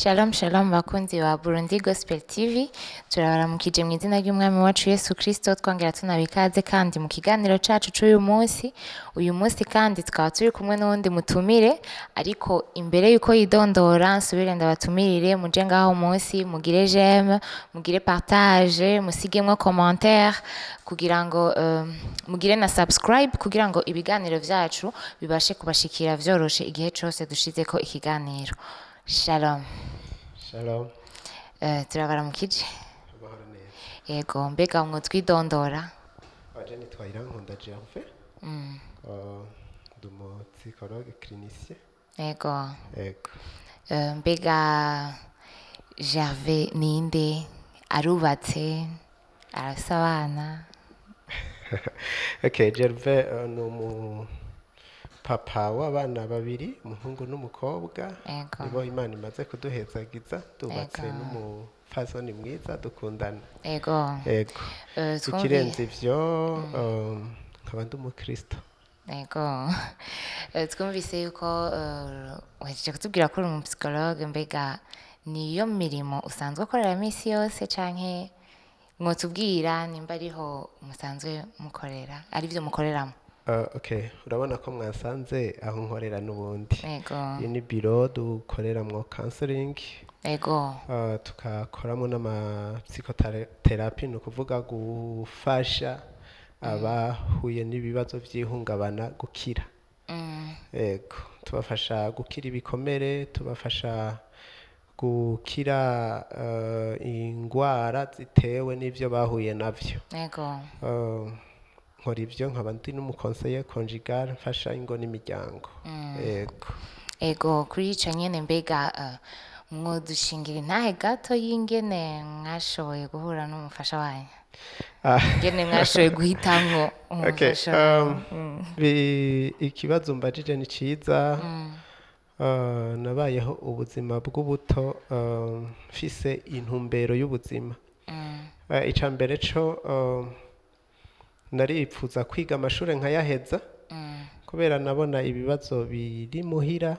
Shalom shalom bakunzi ba Burundi Gospel TV, turabaramukije mu izina ry'Umwami wacu Yesu Kristo, twongera tunabikaze kandi mu kiganiro cacu c'uyu munsi. Uyu munsi kandi tukaba turi kumwe n'uwundi mutumire, ariko imbere yuko yidondora nsubire ndabatumirire muje ngaho munsi mugire j'aime, mugire partage, musigemwo commentaire kugira ngo mugire na subscribe kugira ngo ibiganiro vyacu bibashe kubashikira vyoroshe igihe cose dushizeko ikiganiro. Shalom. Shalom. Turabaramukije. Amahoro neza. Yego, mbega mwo twidondora? Aje nitwa Irankunda Gervais. Ndi umu psychologue clinicien. Yego. Yego. Mbega Gervais ninde? Arubatse? Arafise abana? Okay, Gervais ni umu papa w'abana babiri, umuhungu n'umukobwa. Yego. Nibo Imana imaze kuduhezagiza, dubatse Yego. n'umupfasoni mwiza dukundana. Yego. Yego. Twumvi Ikirenze ivyo, nkaba ndi umukristo. Yego. Twumvise yuko uhejeje kutubwira ko uri umu psychologue, mbega niyo mirimo usanzwe ukorera misi yose canke mwotubwira nimba ariho musanzwe mukorera, arivyo mukoreramo? Okay, urabona ko mwasanze aho nkorera n'ubundi. Yego. Iyi ni biro dukoreramwo counseling. Yego. Tukakoramo n'ama psychotherapy, ni ukuvuga gufasha abahuye n'ibibazo vy'ihungabana gukira. Yego, tubafasha gukira ibikomere, tubafasha gukira ingwara zitewe n'ivyo bahuye navyo. Yego. Nkora ivyo, nkaba ndi n'umuconseiller conjugal, mfasha ingo n'imiryango. Yego. Ego, kuri ico nyene, mbega mwodushingira intahe gato y'ingene mwashoboye guhura n'umufasha wanyu? Ah. Ingene mwashoboye guhitamwo Okay, umufasha wanyu? Ikibazo mbajije ni ciza. Nabayeho ubuzima bw'ubuto, mfise intumbero y'ubuzima. Ica mbere co, naripfuza kwiga amashure nkayaheza, kubera nabona ibibazo biri muhira,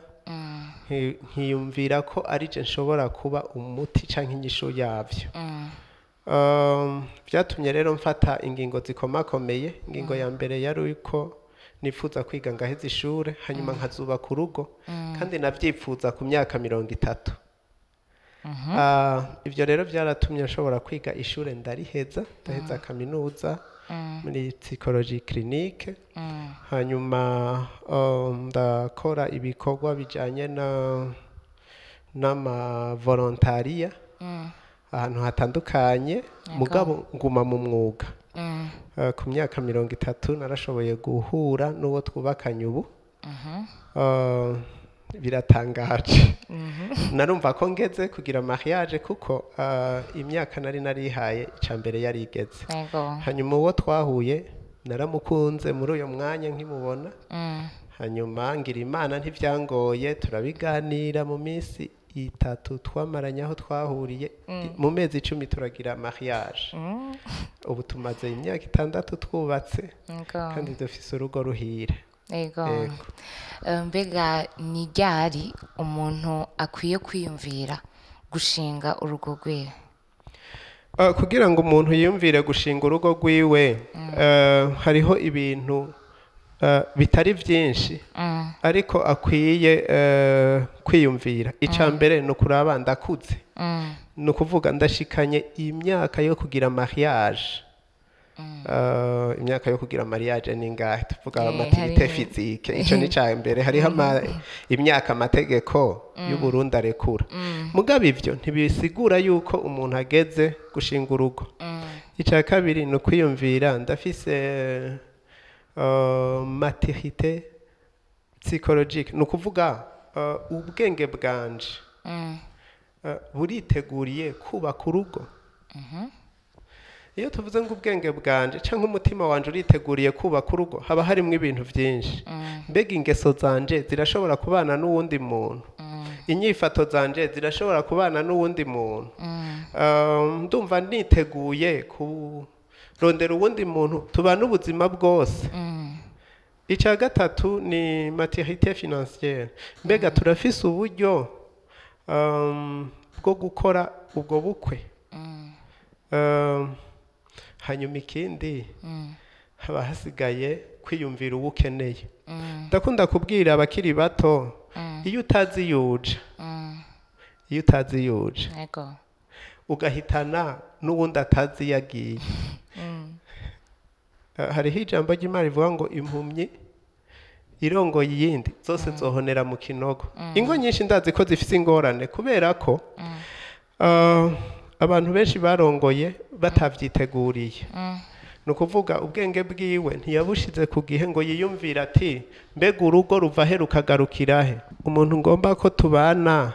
nkiyumvira ko ari je nshobora kuba umuti canke inyishu yavyo. Vyatumye rero mfata ingingo zikomakomeye. Ingingo ya mbere yari uko nifuza kwiga ngaheza ishure, hanyuma nkazubaka urugo, kandi navyipfuza ku myaka 30. Ivyo rero vyaratumye nshobora kwiga ishure ndariheza, ndaheza kaminuza muri psychologie clinique, hanyuma ndakora ibikorwa bijanye na n'ama volontariat ahantu hatandukanye, mugabo nguma mu mwuga. Ku myaka 30 narashoboye guhura n'uwo twubakanye ubu. Biratangaje, narumva ko ngeze kugira mariage, kuko imyaka nari narihaye ica mbere yari igeze. Yego. Hanyuma uwo twahuye naramukunze muri uyo mwanya nkimubona. Hanyuma ngira Imana ntivyangoye, turabiganira mu minsi 3 twamaranye aho twahuriye, mu mezi 10 turagira mariage. Ubu tumaze imyaka 6 twubatse, Yego. kandi dufise urugo ruhire. Yego. Yego. Mbega ni ryari umuntu akwiye kwiyumvira gushinga urugo rwiwe? Kugira ngo umuntu yiyumvire gushinga urugo rwiwe, hariho ibintu bitari vyinshi, ariko akwiye kwiyumvira. Ica mbere ni ukuraba: ndakuze? Ni ukuvuga ndashikanye imyaka yo kugira mariage? Imyaka yo kugira mariage ni ngahe? Tuvuga maturité physique, ico ni ca mbere. Hariho imyaka amategeko y'u Burundi arekura, mugabo ivyo ntibisigura yuko umuntu ageze gushinga urugo. Ica kabiri ni ukwiyumvira: ndafise maturité psychologique? Ni ukuvuga ubwenge bwanje buriteguriye kubaka urugo? Iyo tuvuze ngo ubwenge bwanje cyangwa umutima wanje uriteguriye kubaka urugo, haba harimo ibintu byinshi. Mbega ingeso zanje zirashobora kubana n'uwundi muntu? Inyifato zanje zirashobora kubana n'uwundi muntu? Ndumva niteguye kurondera uwundi muntu tubana ubuzima bwose? Icya gatatu ni maturité financière. Mbega turafise uburyo bwo gukora ubwo bukwe. Hanyuma ikindi, haba hasigaye kwiyumvira uwo ukeneye. Ndakunda kubwira abakiri bato, iyo utazi yuja, iyo utazi yuja, ugahitana n'uwundi atazi iyo agiye. Hariho ijambo ry'Imana rivuga ngo impumyi irongoye iyindi zose zohonera mu kinogo. Ingo nyinshi ndazi ko zifise ingorane kubera ko abantu benshi barongoye batavyiteguriye. Ni ukuvuga ubwenge bwiwe ntiyabushize ku gihe ngo yiyumvire ati mbega urugo ruva he rukagarukira he, umuntu ngomba ko tubana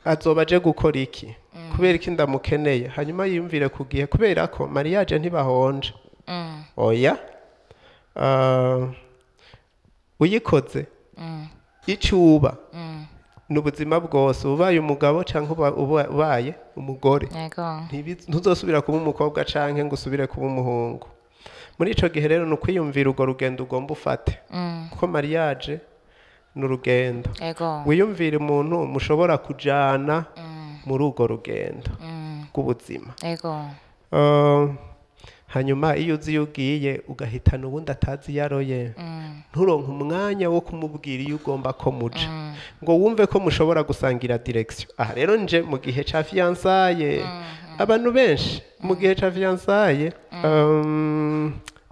azoba aje gukora iki, kubera iki ndamukeneye, hanyuma yiyumvire ku gihe, kubera ko mariage ntibahonje. Oya, uyikoze icuba ni ubuzima bwose, ubaye umugabo cyangwa ubaye umugore, ntuzosubira kuba umukobwa canke ngo usubire kuba umuhungu. Muri ico gihe rero ni ukwiyumvira urwo rugendo ugomba ufate, kuko mariage ni urugendo. Wiyumvire umuntu mushobora kujana muri urwo rugendo rw'ubuzima. Hanyuma iyo uzi iyo ugiye ugahitana uwundi atazi iyo aroye, nturonke umwanya wo kumubwira iyo ugomba ko muja, ngo wumve ko mushobora gusangira direction. Aha rero nje mu gihe ca fiançailles, abantu benshi mu gihe ca fiançailles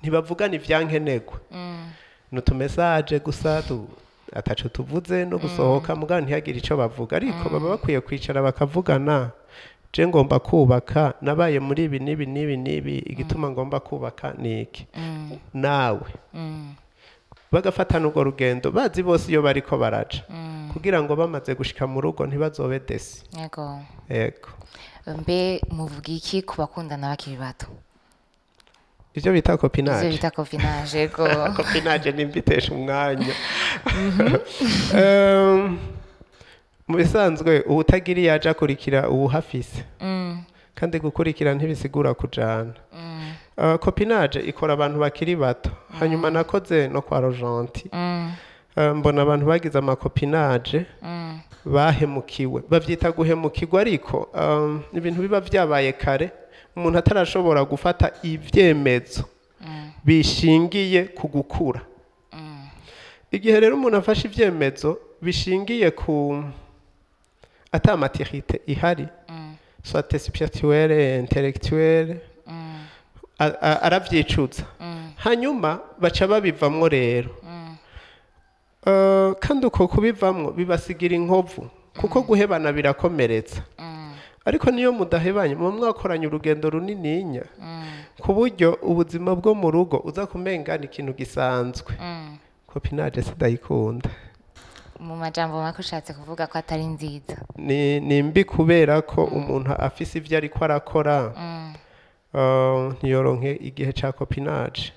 ntibavugana ivyankenerwa, ni utumesaje gusa ataco tuvuze no gusohoka, mugabo ntihagire ico bavuga. Ariko baba bakwiye kwicara bakavugana: je ngomba kubaka, nabaye muri ibi n'ibi n'ibi n'ibi, igituma ngomba kubaka ni iki, nawe bagafatana urwo rugendo bazi bose iyo bariko baraja, kugira ngo bamaze gushika mu rugo ntibazobe déçus. Yego. Mbe muvuga iki ku bakundana bakiri bato? Ivyo bita Ivyo copinage. bita copinage, yego. Copinage nimbitesha umwanya. Mu bisanzwe uwutagira iyo aja akurikira uwuhafise, kandi gukurikira ntibisigura kujana. Copinage ikora abantu bakiri bato. Hanyuma nakoze no kwa Rojanti, mbona abantu bagize ama copinage bahemukiwe, bavyita guhemukirwa, ariko ibintu biba vyabaye kare, umuntu atarashobora gufata ivyemezo bishingiye ku gukura. Igihe rero umuntu afashe ivyemezo bishingiye ku ata maturité ihari, soit spirituelle, intellectuelle, aravyicuza, hanyuma baca babivamwo rero. Kandi uko kubivamwo bibasigira inkovu, kuko guhebana birakomeretsa. Ariko niyo mudahebanye, muba mwakoranye urugendo runininya, ku buryo ubuzima bwo mu rugo uza kumenga ni ikintu gisanzwe. Copinage sindayikunda. Mu majambo make ushatse kuvuga ko atari nziza? Ni mbi, kubera ko umuntu afise ivyo ariko arakora, ntiyoronke igihe ca copinage,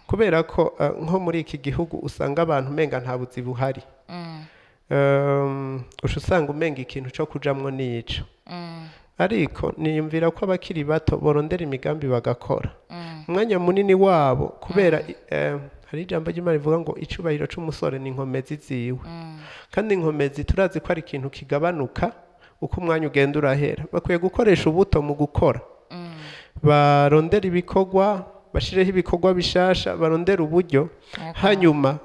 kubera ko nko muri iki gihugu usanga abantu umenga nta buzi buhari. Uca usanga umenga ikintu co kujamwo nico. Ariko niyumvira ko abakiri bato borondera imigambi bagakora umwanya munini wabo, kubera hari ijambo ry'Imana rivuga ngo icubahiro c'umusore ni inkomezi ziwe, kandi inkomezi turazi ko ari ikintu kigabanuka uko umwanya ugenda urahera. Bakwiye gukoresha ubuto mu gukora, barondera ibikorwa, bashireho ibikorwa bishasha, barondera uburyo, hanyuma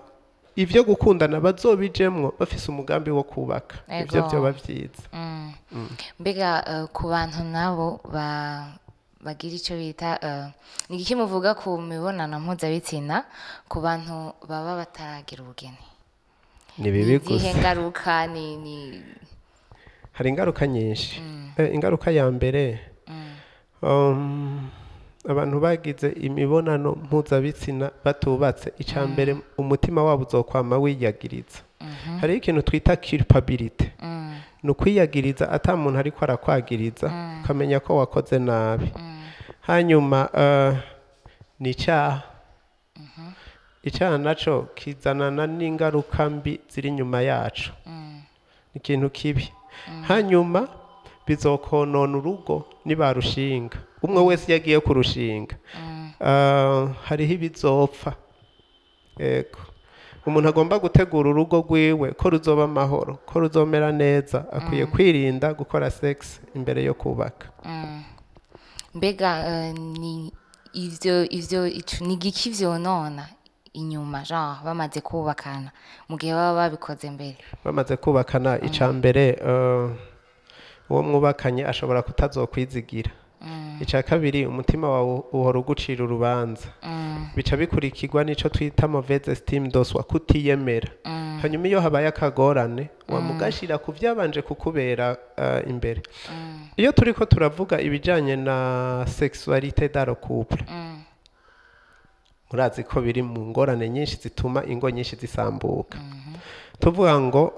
ibyo gukundana bazobijemwo bafise umugambi wo kubaka. Ivyo vyoba vyiza. Mbega ku bantu nabo bagira icyo bita ni iki muvuga ku mibonano mpuzabitsina ku bantu baba bataragira ubugeni? Ni bibi. Ni izihe Gusa ngaruka ni hari ingaruka nyinshi. Ingaruka ya mbere, abantu bagize imibonano mpuzabitsina batubatse, icya mbere umutima wabo uzokwama wiyagiriza. Hariho ikintu twita culpabilité, ni ukwiyagiriza ata muntu ariko arakwagiriza, ukamenya ko wakoze nabi. Hanyuma ni icyaha. Icyaha naco kizanana n'ingaruka mbi ziri inyuma yaco, ni ikintu kibi. Hanyuma bizokonona urugo nibarushinga. Umwe wese iyo agiye kurushinga, hariho ibizopfa. Yego. Umuntu agomba gutegura urugo rwiwe ko ruzoba amahoro, ko ruzomera neza, akwiye kwirinda gukora sex imbere yo kubaka. Mbega ni ivyo ico ni igiki vyonona inyuma, genre bamaze kubakana, mu gihe baba babikoze mbere? Bamaze kubakana, ica mbere, uwo mwubakanye ashobora kutazokwizigira. Icya kabiri, umutima wawe uhora ugucira urubanza, bica bikurikirwa n'ico twita mauvaise estime de soi, kutiyemera. Hanyuma iyo habaye akagorane, wamugashira ku byabanje kukubera imbere. Iyo turiko turavuga ibijanye na sexualité dans le couple, murazi ko biri mu ngorane nyinshi zituma ingo nyinshi zisambuka. Tuvuga ngo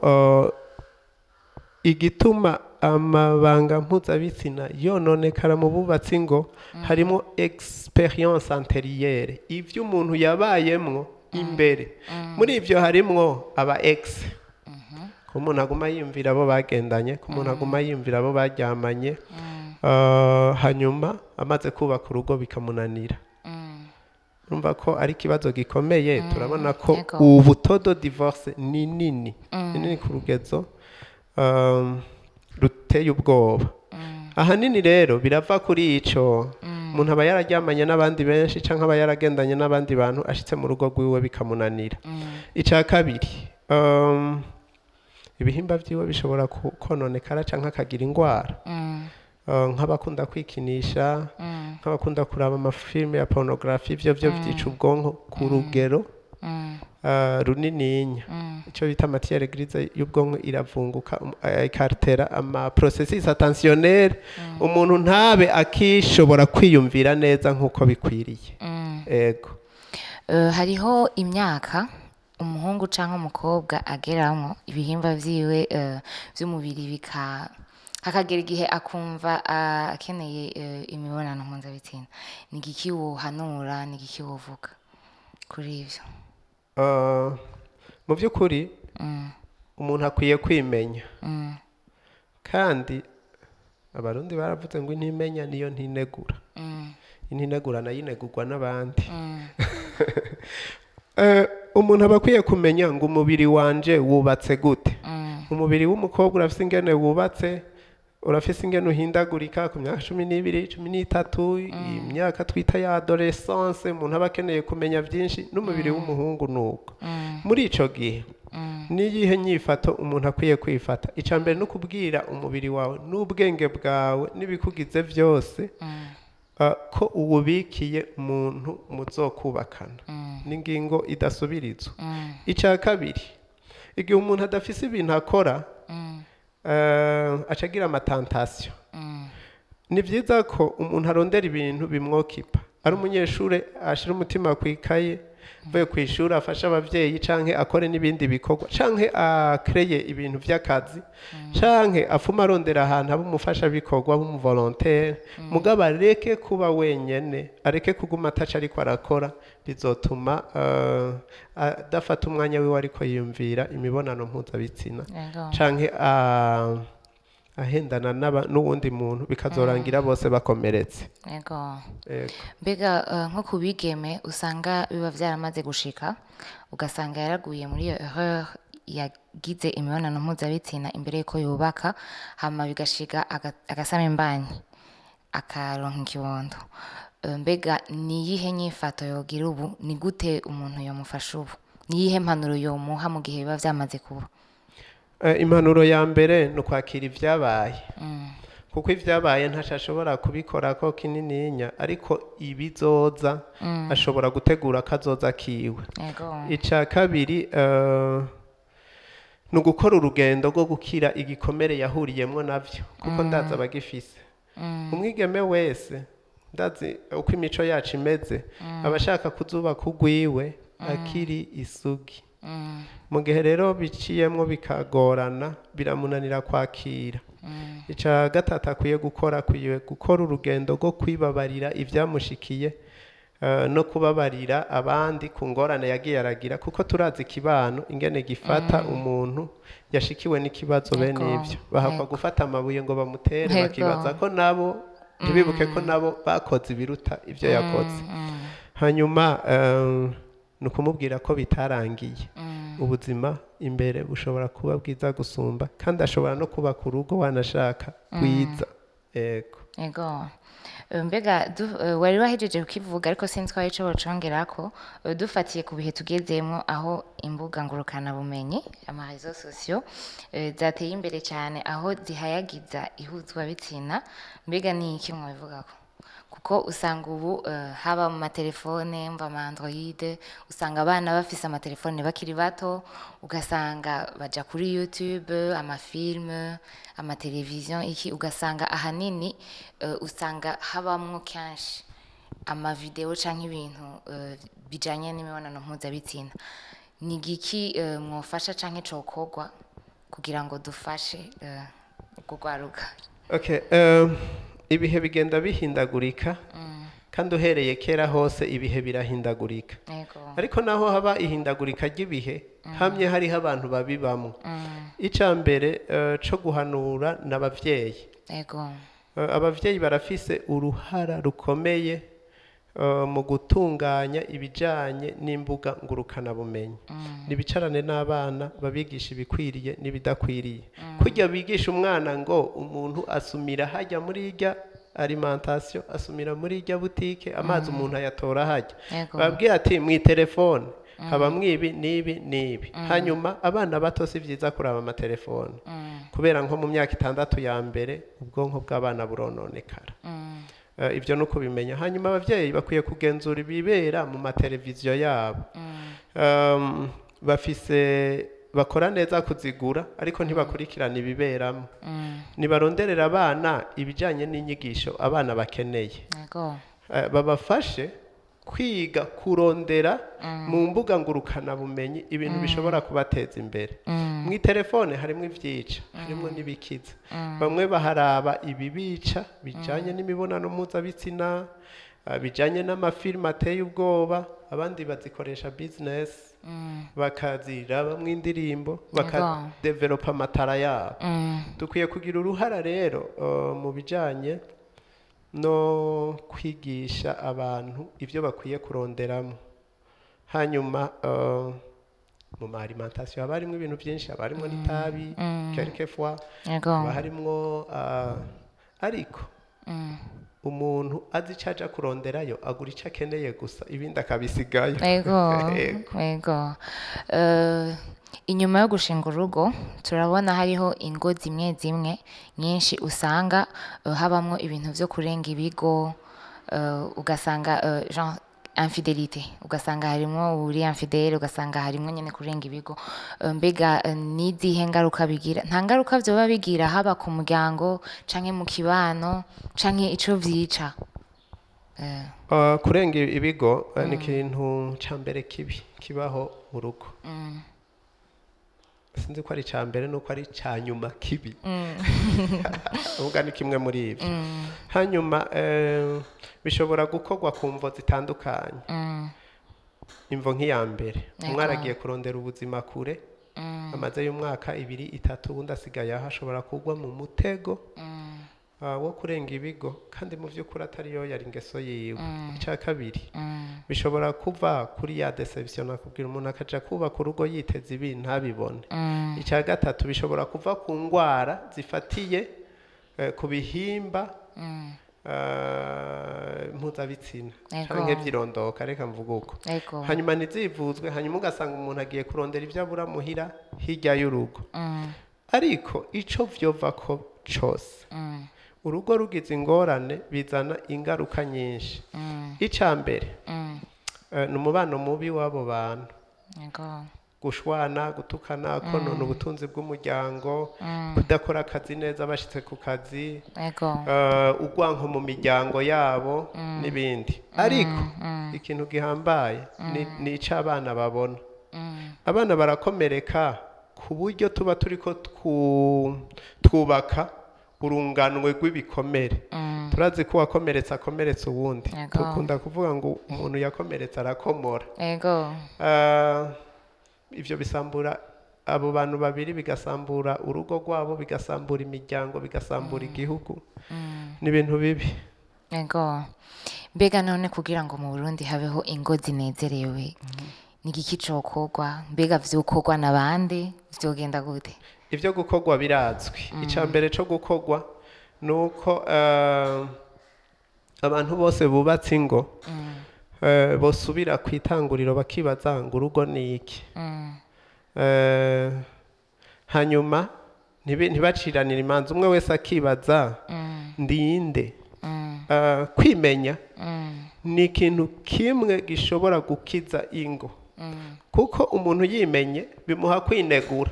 igituma amabanga mpuzabitsina yononekara mu bubatsi, ngo harimo expérience antérieure, ivyo umuntu yabayemwo imbere. Muri ivyo harimwo aba ex, ko umuntu aguma yiyumvira abo bagendanye, ko umuntu aguma yiyumvira abo baryamanye, hanyuma amaze kubaka urugo bikamunanira. Urumva ko ari ikibazo gikomeye. Turabona ko ubu taux de divorce ni nini, ni nini ku rugezo ruteye ubwoba. Ahanini rero birava kuri ico: umuntu aba yararyamanye n'abandi benshi canke aba yaragendanye n'abandi bantu, ashitse mu rugo rwiwe bikamunanira. Ica kabiri, ibihimba vyiwe bishobora kononekara canke akagira ingwara, nk'abakunda kwikinisha, nk'abakunda kuraba amafilime ya pornographie. Ivyo vyo vyica ubwonko ku rugero runininya. Icyo bita matière grise y'ubwonko iravunguka, ikartera ama processus attentionnel, umuntu ntabe akishobora kwiyumvira neza nk'uko bikwiriye. Ego. Hariho imyaka umuhungu canke umukobwa ageramwo ibihimba vyiwe vy'umubiri bika hakagera igihe akumva akeneye imibonano mpuzabitsina. Ni igiki wohanura, ni igiki wovuga kuri ivyo? Mu by'ukuri umuntu akwiye kwimenya, kandi Abarundi baravuze ngo intimenya niyo ntinegura, intinegura nayo inegurwa n'abandi. Umuntu aba akwiye kumenya ngo umubiri wanje wubatse gute. Umubiri w'umukobwa urafise ingene wubatse, urafise ingene uhindagurika ku myaka 12, 13, imyaka twita ya adolescence. Umuntu aba akeneye kumenya byinshi. N'umubiri w'umuhungu nuko. Muri ico gihe niyihe nyifato umuntu akwiye kwifata? Icya mbere ni ukubwira umubiri wawe n'ubwenge bwawe n'ibikugize byose ko uwubikiye umuntu muzokubakana, n'ingingo idasubirizwa. Icya kabiri, igihe umuntu adafise ibintu akora, aca agira ama tentations. Ni byiza ko umuntu arondera ibintu bimwokipa, ari umunyeshuri ashira umutima ku ikaye, avuye ku ishuri afashe abavyeyi, canke akore n'ibindi bikorwa, canke akreye ibintu vy'akazi, canke afuma arondera ahantu aba umufashabikorwa, aba umu volontaire. Mugabo areke kuba wenyene, areke kuguma ataco ariko arakora. Bizotuma adafata umwanya wiwe ariko yiyumvira imibonano mpuzabitsina canke ahendana n'uwundi muntu, bikazorangira bose bakomeretse. Ego. Mbega nko ku bigeme usanga biba vyaramaze gushika, ugasanga yaraguye muri iyo erreur, yagize imibonano mpuzabitsina imbere yuko yubaka, hama bigashiga agasama imbanyi, akaronka ikibondo, mbega ni iyihe nyifato yogira ubu? Ni gute umuntu yomufasha ubu? Ni iyihe mpanuro yomuha mu gihe biba vyamaze kuba? Impanuro ya mbere ni ukwakira ibyabaye, kuko ibyabaye ntaco ashobora kubikorako kinininya, ariko ibizoza ashobora gutegura akazoza kiwe. Icya kabiri, ni ugukora urugendo rwo gukira igikomere yahuriyemwo navyo, kuko ndazi abagifise. Umwigeme wese, ndazi uko imico yacu imeze, aba ashaka kuzubaka urwiwe akiri isugi. Mu gihe rero biciyemwo bikagorana, biramunanira kwakira. Icya gatatu akwiye gukora, akwiye gukora urugendo rwo kwibabarira ibyamushikiye, no kubabarira abandi ku ngorane yagiye aragira, kuko turazi ikibano ingene gifata umuntu yashikiwe n'ikibazo bene ivyo. Bahakwa gufata amabuye ngo bamutere, bakibaza ko nabo, ntibibuke ko nabo bakoze ibiruta ivyo yakoze. Hanyuma ni ukumubwira ko bitarangiye. Ubuzima imbere bushobora kuba bwiza gusumba, kandi ashobora no kubaka urugo wanashaka rwiza. Ego. Ego. Mbega wari wahejeje kukivuga, ariko sinzi ko hari ico wocongerako. Dufatiye ku bihe tugezemwo, aho imbuga ngurukanabumenyi, ama réseaux sociaux, zateye imbere cyane, aho zihayagiza ihuzwabitsina, mbega ni iki mwabivugako? Kuko usanga ubu haba mu matelefone, mva ama Android, usanga abana bafise amatelefone bakiri bato, ugasanga baja kuri YouTube, ama films, amateleviziyo, iki, ugasanga ahanini usanga habamwo kenshi amavideo canke ibintu bijanye n'imibonano mpuzabitsina. Ni igiki mwofasha canke cokorwa kugira ngo dufashe kugwaruka? Okay, ibihe bigenda bihindagurika, kandi uhereye kera hose ibihe birahindagurika. Ariko naho haba ihindagurika ry'ibihe, hamye hariho abantu babibamwo. Icya mbere co guhanura n'abavyeyi. Abavyeyi barafise uruhara rukomeye mu gutunganya ibijanye n'imbuga ngurukanabumenyi. Nibicarane n'abana, babigisha ibikwiriye n'ibidakwiriye. Kurya bigisha umwana ngo umuntu asumira hajya muri irya alimentation, asumira muri irya butike, amazi umuntu ayatora hajya, babwira ati mu telefone habamwo ibi n'ibi n'ibi. Hanyuma abana bato si byiza kuraba amatelefone, kubera nko mu myaka 6 ya mbere ubwonko bw'abana burononekara. Ibyo ni ukubimenya. Hanyuma ababyeyi bakwiye kugenzura ibibera mu mateleviziyo yabo. Bafise bakora neza kuzigura, ariko ntibakurikirana ibiberamo. Nibaronderera abana ibijyanye n'inyigisho abana bakeneye. Babafashe kwiga kurondera mu mbuga ngurukanabumenyi ibintu bishobora kubateza imbere. Mu telefone harimo ibyica, harimo n'ibikiza. Bamwe baharaba ibibica bijyanye n'imibonano mpuzabitsina, bijyanye n'amafilime ateye ubwoba, abandi bazikoresha business, bakazirabamwo indirimbo, bakadevelopa amatara yabo. Dukwiye kugira uruhara rero mu bijyanye no kwigisha abantu ibyo bakwiye kuronderamo. Hanyuma mu ma alimentation haba harimo ibintu byinshi, haba harimo n'itabi quelquefois, haba harimo ariko umuntu azi icyo aja kuronderayo agura icyo akeneye gusa, ibindi akabisigayo. Ego. Ego. Inyuma yo gushinga urugo, turabona hariho ingo zimwe zimwe nyinshi usanga habamwo ibintu vyo kurenga ibigo, ugasanga genre infidélité, ugasanga harimwo uri infidèle, ugasanga harimwo nyene kurenga ibigo. Mbega nizihe ngaruka bigira? Nta ngaruka vyoba bigira, haba ku muryango canke mu kibano, canke ico vyica? Kurenga ibigo ni ikintu ca mbere kibi kibaho mu rugo. Sinzi ko ari icya mbere nuko ari icya nyuma kibi, uvuga ni kimwe muri ibyo. Hanyuma bishobora gukorwa ku mvo zitandukanye. Imvo nk'iya mbere, umwe aragiye kurondera ubuzima kure, amaze y'umwaka 2, 3, ubundi asigaye aho, ashobora kugwa mu mutego wo kurenga ibigo, kandi mu by'ukuri atariyo yari ingeso yiwe. Icya kabiri, bishobora kuva kuri ya déception nakubwira, umuntu akaja kubaka urugo yiteze ibi ntabibone. Icya gatatu, bishobora kuva ku ndwara zifatiye ku bihimba mpuzabitsina canke vyirondoka, reka mvuge uko. Hanyuma ntizivuzwe, hanyuma ugasanga umuntu agiye kurondera ibyo abura muhira hirya y'urugo. Ariko ico vyova ko cose, urugo rugize ingorane bizana ingaruka nyinshi. Ica mbere ni umubano mubi w'abo bantu, gushwana, gutukana, konona ubutunzi bw'umuryango, kudakora akazi neza bashitse ku kazi, urwanko mu miryango yabo n'ibindi. Ariko ikintu gihambaye ni ic'abana babona. Abana barakomereka ku buryo tuba turiko twubaka urunganwe rw'ibikomere. Turazi ko uwakomeretse akomeretsa uwundi. Dukunda kuvuga ngo umuntu yakomeretse arakomora. Ivyo bisambura abo bantu babiri, bigasambura urugo rwabo, bigasambura imiryango, bigasambura igihugu. Ni ibintu bibi. Ego. Mbega none kugira ngo mu Burundi habeho ingo zinezerewe, Ni igiki cokorwa? Mbega vyokorwa na bande? Vyogenda gute? Ibyo gukorwa birazwi. Icya mbere cyo gukorwa ni uko abantu bose bubatse ingo bosubira ku itanguriro, bakibaza ngo urugo ni iki. Hanyuma ntibaciranire imanza, umwe wese akibaza ndinde. Kwimenya ni ikintu kimwe gishobora gukiza ingo, kuko umuntu yimenye bimuha kwinegura.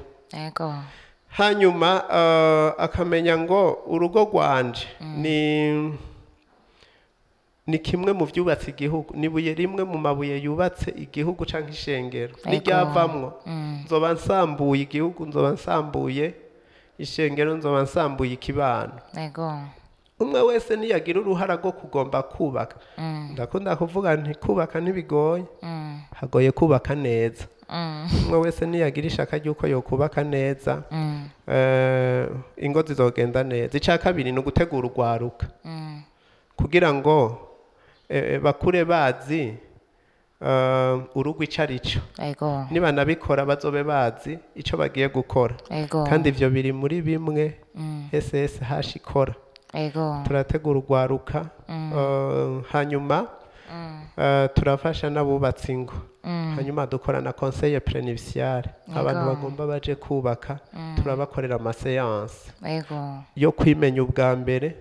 Hanyuma akamenya ngo urugo rwanje ni kimwe mu byubatse igihugu, ni ibuye rimwe mu mabuye yubatse igihugu cyangwa ishengero. Niryavamwo nzoba nsambuye igihugu, nzoba nsambuye ishengero, nzoba nsambuye ikibano. Umwe wese niyagira uruhara rwo kugomba kubaka. Ndakunda kuvuga nti kubaka ntibigoye, hagoye kubaka neza. Umwe wese niyagira ishaka ry'uko yokubaka neza, ingo zizogenda neza. Icya kabiri ni ugutegura urwaruka kugira ngo bakure bazi urugo icyo ari cyo. Nibanabikora bazobe bazi icyo bagiye gukora. Kandi ivyo biri muri bimwe SSH ikora. Turategura urwaruka, hanyuma turafasha n'abubatsi ingo, hanyuma dukora na conseil prénuptial. Abantu bagomba baje kubaka turabakorera ama séances yo kwimenya ubwa mbere.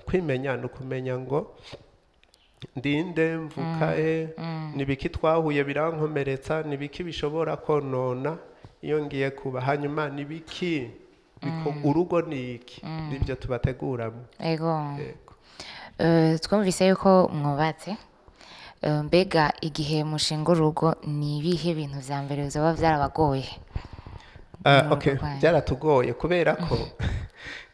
Kwimenya ni ukumenya ngo ndinde, mvuka he, ni biki twahuye birankomeretsa, ni biki bishobora konona iyo ngiye kuba, hanyuma ni biki urugo ni iki, nibyo tubateguramo. Yego. Twumvise yuko mwubatse. Mbega igihe mushinga urugo ni ibihe bintu vya mbere bizoba vyarabagoye? Mu Okay, rugo rwanyu. Byaratugoye kubera ko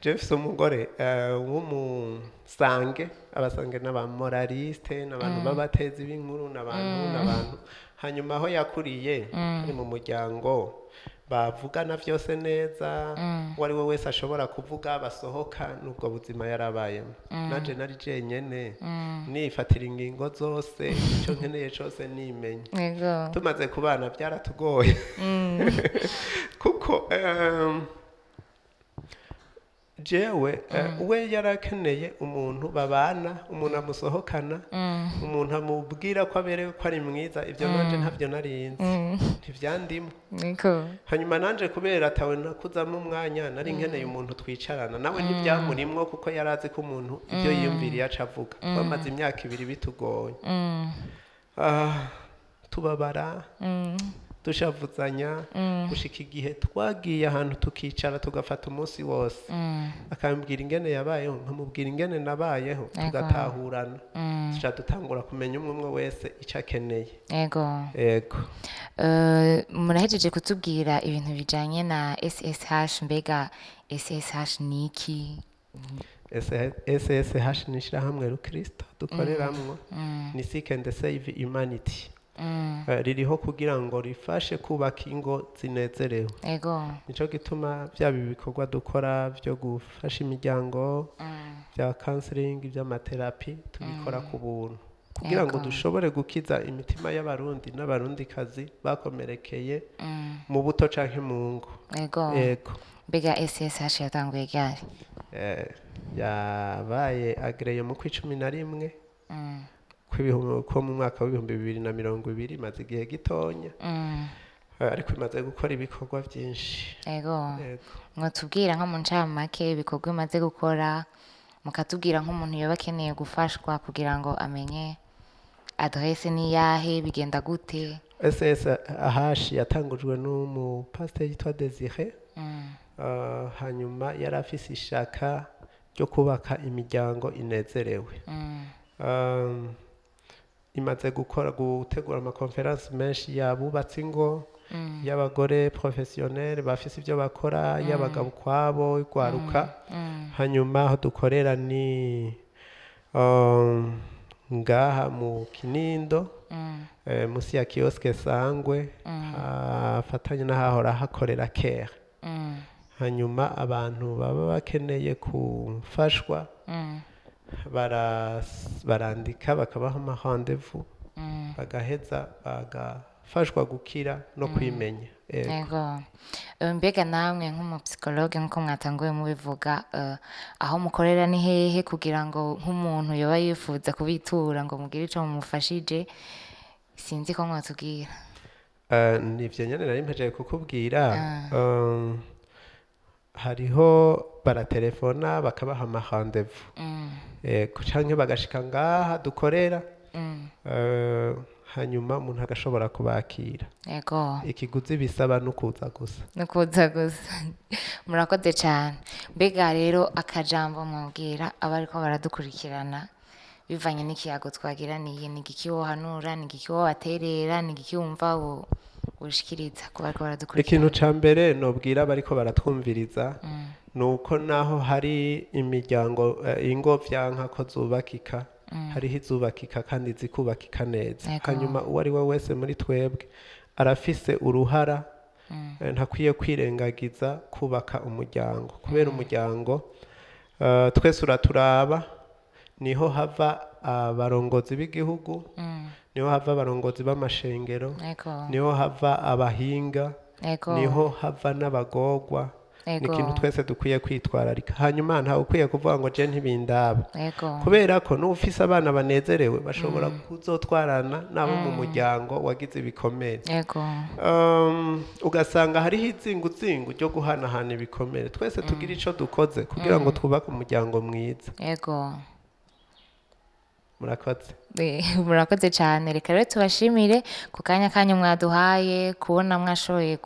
je mfise umugore w'umusange. Abasange n'aba moralistes, n'abantu b'abatezi b'inkuru, n'abantu. Hanyuma aho yakuriye ari mu muryango bavugana vyose neza, uwo ari we wese ashobora kuvuga, basohoka n'ubwo buzima yarabayemo. Nanje nari jenyene, nifatira ingingo zose, ico nkeneye cose nimenya. Tumaze kubana byaratugoye kuko jewe we yarakeneye umuntu babana, umuntu amusohokana, umuntu amubwira ko aberewe, ko ari mwiza. Ibyo nanje ntabyo narinzi, ntivyandimo. Hanyuma nanje kubera atawe nakuzamo umwanya, nari nkeneye umuntu twicarana nawe. Ntibyamurimwo kuko yari azi ko umuntu ibyo yiyumviriye aca avuga. Twamaze imyaka 2 bitugoye. Tubabara, dushavuzanya, gushika igihe twagiye ahantu tukicara, tugafata umunsi wose, akambwira ingene yabayeho, nkamubwira ingene nabayeho, tugatahurana, tuca dutangura kumenya umwe umwe wese icyo akeneye. Yego. Murahejeje kutubwira ibintu bijanye na SSH. Mbega SSH ni iki? SSH ni ishyirahamwe rukristo dukoreramwo, ni Seek and Save Humanity. Ririho kugira ngo rifashe kubaka ingo zinezerewe. Nico gituma byaba ibikorwa dukora byo gufasha imiryango, bya counseling, by'ama thérapies, tubikora ku buntu kugira ngo dushobore gukiza imitima y'Abarundi n'Abarundikazi bakomerekeye mu buto canke mu ngo. Yego. Mbega SSH yatanguye ryari? Yabaye agréée mu kwa 11 ko mu mwaka w'2020. Imaze igihe gitonya, ariko imaze gukora ibikorwa byinshi. Yego. Mwotubwira nko mu ncamake ibikorwa imaze gukora, mukatubwira nk'umuntu yoba akeneye gufashwa kugira ngo amenye adresse ni yahe, bigenda gute? SSH yatangujwe n'umupasiteri yitwa Desire. Hanyuma yari afise ishaka ryo kubaka imiryango inezerewe. Imaze gukora, gutegura ama conférences menshi yabubatse ingo, y'abagore professionnels bafise ibyo bakora, y'abagabo ukwabo, igwaruka. Hanyuma aho dukorera ni ngaha mu Kinindo, musi ya kiosque Sangwe, hafatanye n'ahahora hakorera kera. Hanyuma abantu baba bakeneye gufashwa barandika bakabaha ama rendez-vous. Bagaheza bagafashwa gukira no kwimenya. Yego. Yego. Mbega namwe nk'umupsikologe, nk'uko mwatanguye mubivuga, aho mukorera ni hehe, kugira ngo nk'umuntu yoba yifuza kubitura ngo mugire ico mumufashije? Sinzi ko mwatubwira. Nivyo nyene nari mpejeje kukubwira. Hariho baratelefona bakabaha ama rendez-vous. Yego, canke bagashika ngaha dukorera, hanyuma umuntu agashobora kubakira. Ikiguzi bisaba no kuza gusa. Nukuza gusa. Murakoze cyane. Mbega rero akajambo mwabwira abariko baradukurikirana bivanye n'ikiyago twagiraniye, ni igiki wohanura, ni igiki wobaterera, ni igiki wumva woshikiriza ku bariko baradukurikirana? Ikintu ca mbere nobwira bariko baratwumviriza ni uko naho hari imiryango, ingo vyanka ko zubakika, hariho izubakika kandi zikubakika neza. Hanyuma uwo ari we wese muri twebwe arafise uruhara, ntakwiye kwirengagiza kubaka umuryango, kubera umuryango, twese uraturaba. Niho hava abarongozi b'igihugu, niho hava abarongozi b'amashengero, niho hava abahinga, niho hava n'abagorwa. Ni ikintu twese dukwiye kwitwararika. Hanyuma ntawe ukwiye kuvuga ngo je ntibindaba, kubera ko n'ufise abana banezerewe bashobora kuzotwarana n'abo mu muryango wagize ibikomere. Ugasanga hariho izinguzingu ryo guhanahana ibikomere. Twese tugira ico dukoze kugira ngo twubake umuryango mwiza. Murakoze. Murakoze cyane. Reka rero tubashimire ku kanya kanyu mwaduhaye, kubona mwashoboye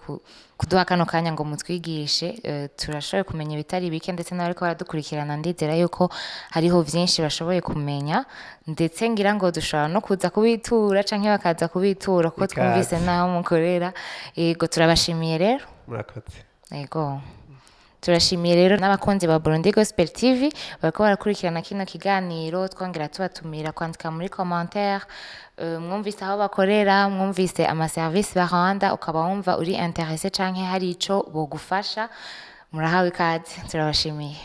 kuduha kano kanya ngo mutwigishe. Turashoboye kumenya ibitari bike, ndetse n'abariko baradukurikirana ndizera yuko hariho vyinshi bashoboye kumenya, ndetse ngira ngo dushobora no kuza kubitura canke bakaza kubitura, kuko Ikaze. twumvise n'aho mukorera. Yego, turabashimiye rero. Murakoze. Yego. Turashimiye rero n'abakunzi ba Burundi Gospel TV bariko barakurikirana kino kiganiro, twongera tubatumira kwandika muri commentaire. Mwumvise aho bakorera, mwumvise ama service baranda, ukaba wumva uri intéressé canke hari ico bogufasha, murahawe ikaze. Turabashimiye.